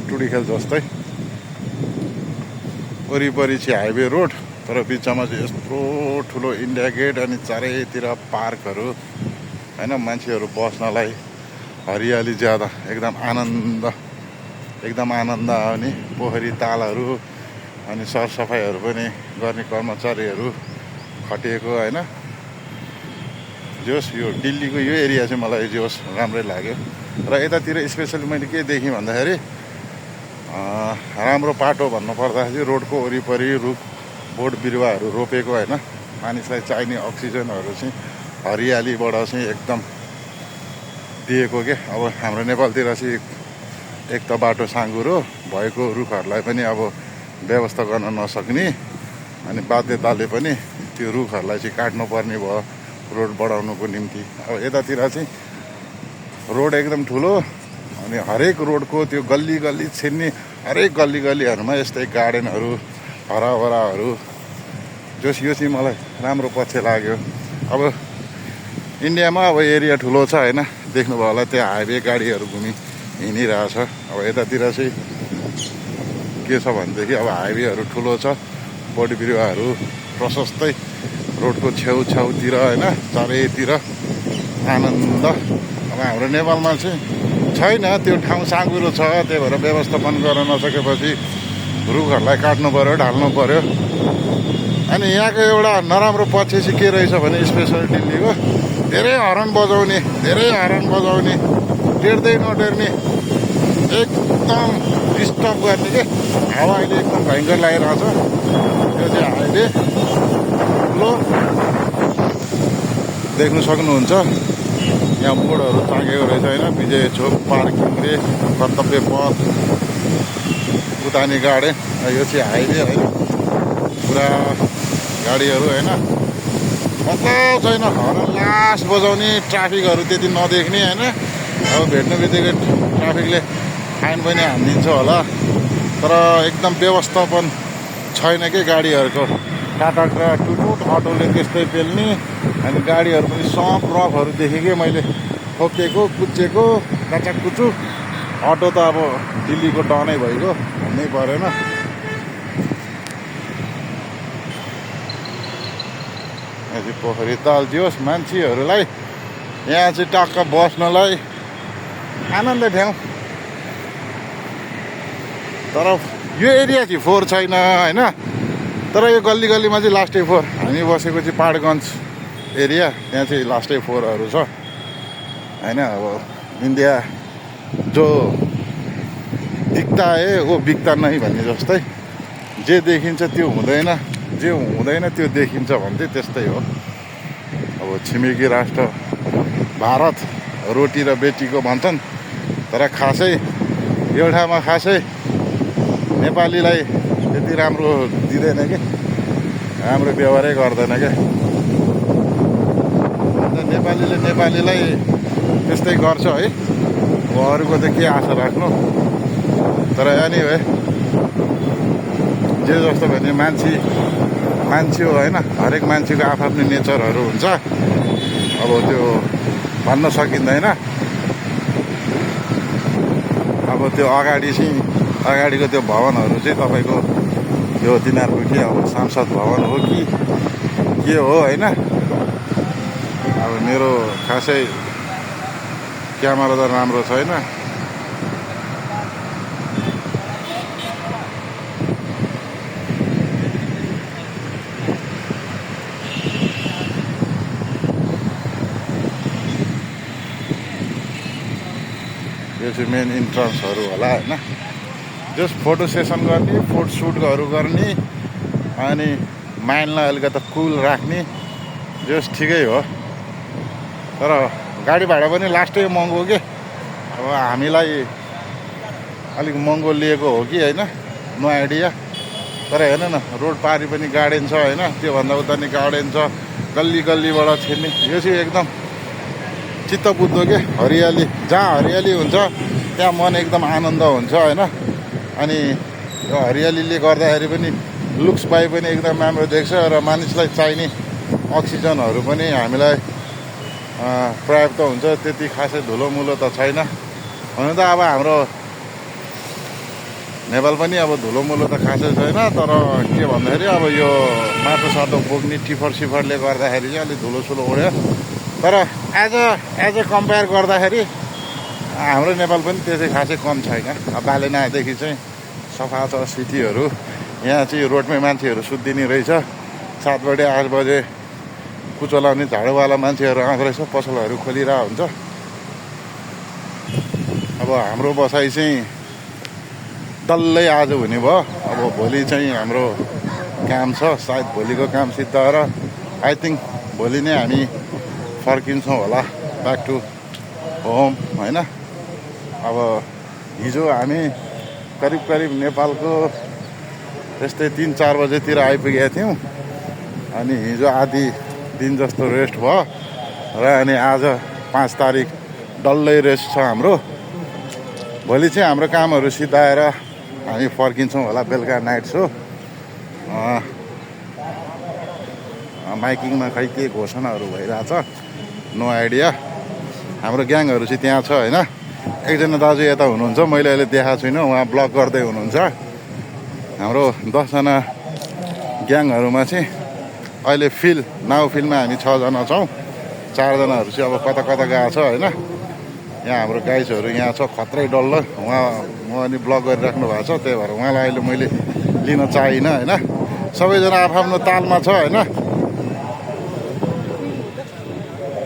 टुडी खेल जस्तै वरिपरि चाहिँ हाइवे रोड, तर बिचमा चाहिँ यत्रो ठुलो इन्डिया गेट अनि चारैतिर पार्कहरू होइन, मान्छेहरू बस्नलाई हरियाली ज्यादा, एकदम आनन्द आउने पोखरी तालहरू अनि सरसफाइहरू पनि गर्ने कर्मचारीहरू खटिएको होइन। जोस् यो दिल्लीको यो एरिया चाहिँ मलाई जोस् राम्रै लाग्यो। र यतातिर स्पेसली मैले के देखेँ भन्दाखेरि राम्रो पाटो भन्नुपर्दाखेरि रोडको वरिपरि रुख बोट बिरुवाहरू रोपेको होइन, मानिसलाई चाहिने अक्सिजनहरू चाहिँ हरियालीबाट चाहिँ एकदम दिएको के। अब हाम्रो नेपालतिर चाहिँ एक त बाटो साँघुरो भएको, रुखहरूलाई पनि अब व्यवस्था गर्न नसक्ने, अनि बाध्यताले पनि त्यो रुखहरूलाई चाहिँ काट्नुपर्ने भयो रोड बढाउनुको निम्ति। अब यतातिर चाहिँ रोड एकदम ठुलो अनि हरेक रोडको त्यो गल्ली गल्ली छिन्ने हरेक गल्ली गल्लीहरूमा यस्तै गार्डनहरू हराभराहरू, जस यो चाहिँ मलाई राम्रो पक्ष लाग्यो। अब इन्डियामा अब एरिया ठुलो छ होइन, देख्नुभयो होला त्यहाँ हाइवे गाडीहरू हिँडिरहेछ। अब यतातिर चाहिँ के छ भनेदेखि अब हाइवेहरू ठुलो छ, बोट बिरुवाहरू प्रशस्तै रोडको छेउछाउतिर होइन, चारैतिर आनन्द। अब हाम्रो नेपालमा चाहिँ छैन त्यो ठाउँ, साँघुरो छ, त्यही भएर व्यवस्थापन गर्न नसकेपछि रुखहरूलाई काट्नु पऱ्यो, ढाल्नु पऱ्यो। अनि यहाँको एउटा नराम्रो पक्ष चाहिँ के रहेछ भने स्पेसल दिल्लीको धेरै हर्न बजाउने टेर्दै नटेर्ने, एकदम डिस्टर्ब गर्ने के। हावा अहिले एकदम भयङ्कर लागिरहेछ। यो चाहिँ हाइवे ठुलो देख्नु सक्नुहुन्छ, यहाँ बोर्डहरू टाँगेको रहेछ होइन, विजय चोक पार्किङ रे कर्तव्य पथ उतानी गार्डन। यो चाहिँ हाइवे होइन, पुरा गाडीहरू होइन, मतलब छैन, हर्न लास्ट बजाउने, ट्राफिकहरू त्यति नदेख्ने होइन। अब भेट्ने बित्तिकै ट्राफिकले फाइन पनि हानिदिन्छ होला, तर एकदम व्यवस्थापन छैन कि गाडीहरूको। टाटा टुटुट अटोले त्यस्तै पेल्ने, अनि गाडीहरू पनि सब रफहरू देखेँ कि मैले, ठोकिएको कुचेको काचाकुचु। अटो त अब दिल्लीको डनै भइगयो भन्नै परेन। यहाँ चाहिँ पोखरी ताल दियोस् मान्छेहरूलाई, यहाँ चाहिँ टक्क बस्नलाई आनन्द ठाउँ। तर यो एरिया चाहिँ फोहोर छैन होइन, तर यो गल्ली गल्लीमा चाहिँ लास्टै फोहोर। हामी बसेको चाहिँ पाहाडगञ्ज एरिया, त्यहाँ चाहिँ लास्टै फोहोरहरू छ होइन। अब इन्डिया जो दिख्ता है वो बिक्ता नै भन्ने जस्तै, जे देखिन्छ त्यो हुँदैन, जे हुँदैन त्यो देखिन्छ भन्थे त्यस्तै हो। अब छिमेकी राष्ट्र भारत रोटी र बेटीको भन्छन्, तर खासै यो ठाउँमा खासै नेपालीलाई त्यति राम्रो दिँदैन कि, राम्रो व्यवहारै गर्दैन क्या। नेपालीले नेपालीलाई त्यस्तै गर्छ है, अब अरूको त के आशा राख्नु। तर एनिवे जे जस्तो भने मान्छे हो होइन, हरेक मान्छेको आफ्नो नेचरहरू हुन्छ, अब त्यो भन्न सकिँदैन। अब त्यो अगाडिको त्यो भवनहरू चाहिँ तपाईँको त्यो तिनीहरूको के अब सांसद भवन हो कि के हो होइन। अब मेरो खासै क्यामेरा त राम्रो छैन, यो चाहिँ मेन इन्ट्रान्सहरू होला होइन। जस्ट फोटो सेसन गर्ने, फोटो सुटहरू गर्ने, अनि माइन्डलाई अलिकति कुल राख्ने, जस्ट ठिकै हो। तर गाडी भाडा पनि लास्टै महँगो के। अब हामीलाई अलिक महँगो लिएको हो कि होइन, नो आइडिया। तर हेर्नु न, रोड पारि पनि गार्डन छ होइन, त्योभन्दा उता नि गार्डन छ, गल्ली गल्लीबाट छिर्ने। यो चाहिँ एकदम चित्त बुझ्दो के, हरियाली। जहाँ हरियाली हुन्छ त्यहाँ मन एकदम आनन्द हुन्छ होइन। अनि यो हरियालीले गर्दाखेरि पनि लुक्स बाई पनि एकदम राम्रो देख्छ, र मानिसलाई चाहिने अक्सिजनहरू पनि हामीलाई पर्याप्त हुन्छ। त्यति खासै धुलोमुलो त छैन हुन त। अब हाम्रो नेपाल पनि अब धुलोमुलो त खासै छैन, तर के भन्दाखेरि अब यो माटो बोक्ने टिफर सिफरले गर्दाखेरि चाहिँ अलिक धुलोसुलो उड्यो। तर एज अ कम्पेयर गर्दाखेरि हाम्रो नेपाल पनि त्यसै खासै कम छैन। बालेनादेखि चाहिँ सफा छ सिटीहरू। यहाँ चाहिँ रोडमै मान्छेहरू सुत्दिने रहेछ। 7 बजे 8 बजे कुचो लाउने झाडुवाला मान्छेहरू आउँदो रहेछ, पसलहरू खोलिरहेको हुन्छ। अब हाम्रो बसाइ चाहिँ डल्लै आज हुने भयो। अब भोलि चाहिँ हाम्रो काम छ, सायद भोलिको काम सिद्ध भएर आई थिङ्क भोलि नै हामी फर्किन्छौँ होला ब्याक टु होम होइन। अब हिजो हामी करिब नेपालको यस्तै 3-4 बजेतिर आइपुगेका थियौँ। अनि हिजो आधी दिन जस्तो रेस्ट भयो र अनि आज 5 तारिक डल्लै रेस्ट छ हाम्रो। भोलि चाहिँ हाम्रो कामहरू सिद्धाएर हामी फर्किन्छौँ होला बेलुका नाइट सो। माइकिङमा खै के घोषणाहरू भइरहेछ, नो आइडिया। हाम्रो ग्याङहरू चाहिँ त्यहाँ छ होइन। एकजना दाजु यता हुनुहुन्छ, मैले अहिले देखाएको छुइनँ, उहाँ ब्लग गर्दै हुनुहुन्छ। हाम्रो 10 जना ग्याङहरूमा चाहिँ अहिले नाउ फिल्डमा हामी 6 जना छौँ। 4 जनाहरू चाहिँ अब कता कता गएको छ होइन। यहाँ हाम्रो गाइजहरू यहाँ छ खत्रै डल्लो। उहाँ नि ब्लग गरिराख्नु भएको छ, त्यही भएर उहाँलाई अहिले मैले लिन चाहिनँ होइन। सबैजना आफ्नो तालमा छ होइन।